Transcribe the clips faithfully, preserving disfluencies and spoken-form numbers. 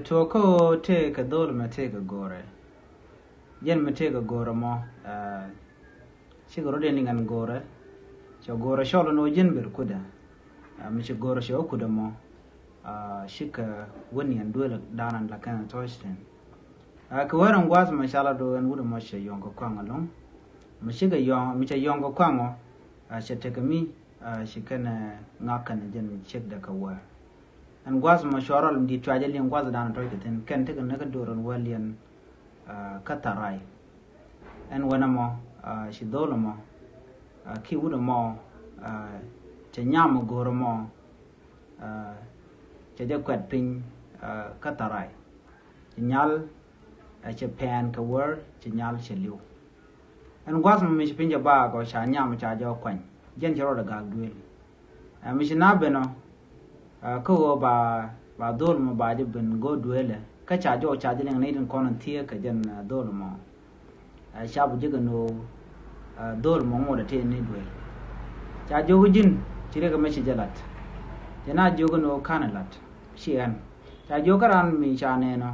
Tuɔɔkä ɣöö tëëkɛ dho̱l mɛ tëëkɛ go̱o̱rɛ. Jɛn mɛ tëëkɛ go̱o̱rɛ mɔ, cikɛ rot in liŋ ɛn go̱o̱rɛ. Cɛ go̱o̱rɛ cɔl ɛn ɣöö ji̱n ber kudɛ. Mi ci go̱o̱rɛ cɛ wä kudɛ mɔ, cikɛ wä ni ɛn duël da̱a̱n ɛn la kɛn tɔ̱ɔ̱c thi̱n. Kɛ wee rɛn gua̱a̱th mɔ ca la do̱ ɛn wut ɛmɔ cɛ yɔ̱ŋ kɛ kɔaŋ ɛlɔ̱ŋ. Mi cikɛ yɔ̱ŋ, mi cɛ yɔ̱ŋ kɛ kɔaŋ ɔ, cɛ tekɛ mi ci kɛn ŋak kɛn jɛn ciekdɛ kɛ wäär. Ɛn gua̱th mɔ cuarɔl mi di̱t cua jɛ liŋ gua̱th dan tɔc kɛ thi̱n kɛn tekɛ näk kä do̱r ɛn wäl yɛn kä tharay. Ɛn wänɛ mɔ ci dho̱l ɛmɔ ki wut ɛmɔ cɛ nyam ɛ go̱o̱r ɛmɔ cɛ jɛ kuɛt piny kä tharay. Ci nyal cɛ pɛn kɛ wär ci nyal cɛ li̱w. Ɛn gua̱th mɔ mi ci piny jɛ baak ɔ ca nyam ca jɛ kuany jɛn cɛ rɔɔdɛ gak duëël. Ɛ mi ci na ben ɔ kä ɣöö ba ba dho̱l mɔ ba jɛ ben go̱o̱r duëëlɛ kä ca jɔw ca jɛ liŋ ni tin kɔn in thieek kɛ jɛn dho̱l mɔ. Ɛ ca bi jek ɛn ɣöö dho̱l mɔ ŋot ɛ tëë ni duëël. Ca jiök ji̱n ci riɛk ɛmɛ ci jɛ la̱t. Ci na jiök ɛn ɣöö ka̱n ɛ la̱t ci ɛn ca jiök kä raan mi ca nɛn ɔ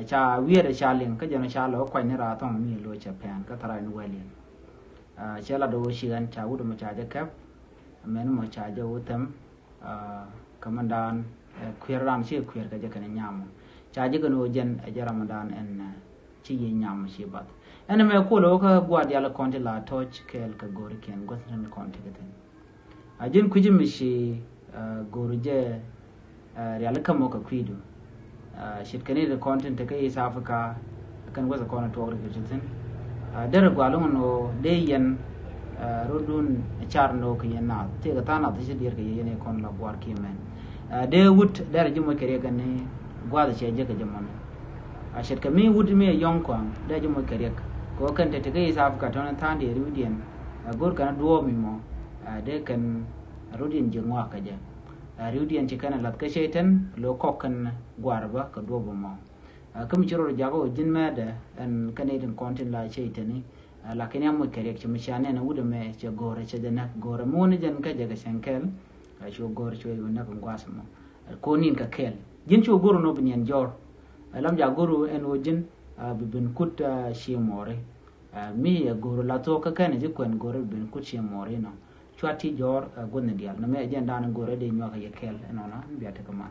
ca wiɛɛt ɛ ca liŋ kä jɛn ɔ ca lɛ wä kuany ni raa thɔŋ mi lo̱c cɛ pɛn kä thara in wɛl yɛn. Cɛ lat ɣöö ci ɣän ca wut ɛmɔ ca jɛ kɛp. Mɛn mɔ ca jɛ wä thɛm kä mɛn daan kuiɛr raan ci kuiɛr kɛ jɛ kɛn nyam mɔ ca jɛ kɛn ɣöö jɛn ɛ jɛ ram daan ɛn ci yi nyam mɔ ci bath. Ɛn mɛ kuɔl ɣöö kä gua̱a̱r diaal kɔn ti la tɔ̱ɔ̱c kɛɛl kɛ go̱o̱rikiɛn gua̱th ni kɔn ti kɛ thi̱n. A ji̱n kui̱ci mi ci go̱o̱ri jɛ rialikä mɔ kɛ kui̱du. Ce̱tkɛ ni ti kɔn tin te kä East Africa kɛn weth kɔn tuɔɔk ri kɛ ti thi̱n. Derɛ gua̱a̱r lo̱ŋ ni ɣöö dee yɛn rot dun car ni ɣöö kɛ yɛn naath tëëkɛ tha̱a̱ŋ nath ci diɛɛr kɛ yɛn yɛn kɔn la gua̱a̱r kiɛ mɛn. Dee wut derɛ ji̱ moc kɛ riɛk kɛ ni gua̱a̱th cɛ jek kɛ jɛ mɔni. A ce̱tkɛ mi wut mi ɛ yɔ̱ŋ kɔaŋ dee ji̱ moc kɛ riɛk kɛ ɣöö kɛn te te kä East Africa tɔ̱ni tha̱a̱ŋ diɛ riwdiɛn. Go̱o̱r kɛn duɔɔp mi mɔ dee kɛn rot in ji̱ ŋɔak kɛ jɛ. Riwdiɛn ci kɛn ɛ lath kä cɛy tɛn lo̱ kɔk kɛn gua̱a̱r bä kɛ duɔɔp mɔ. Kä mi ci rot jakä ɣöö ji̱n mɛɛdɛ ɛn kɛn i̱ tin kɔn tin la cɛy tɛni. Lakin ya moc kɛ riɛk ci mi cia nɛn wut ɛmɛ cɛ go̱o̱rɛ cɛ jɛ näk go̱o̱rɛ mi wun jɛn kä jɛ kɛ cɛn kɛl. Cu go̱o̱rɛ cu jɛ näk in gua̱a̱th mɔ. Ko̱n in kɛ kɛl ji̱n cu go̱o̱rɛ nɔ bi niɛn jɔr. Lam ja go̱o̱r ɛn ɣöö ji̱n bi ben kut ci mɔɔri. Mi ɛ go̱o̱r la thuɔ̱k kä kɛn ji̱ kuɛn go̱o̱r bi ben kut ci mɔɔri nɔ. Cua ti jɔr gua̱thni diaal nɔ mɛ jɛn dan go̱o̱r ɛ di nyuak yɛ kɛl ɛnɔnɔ bia tekɛ man.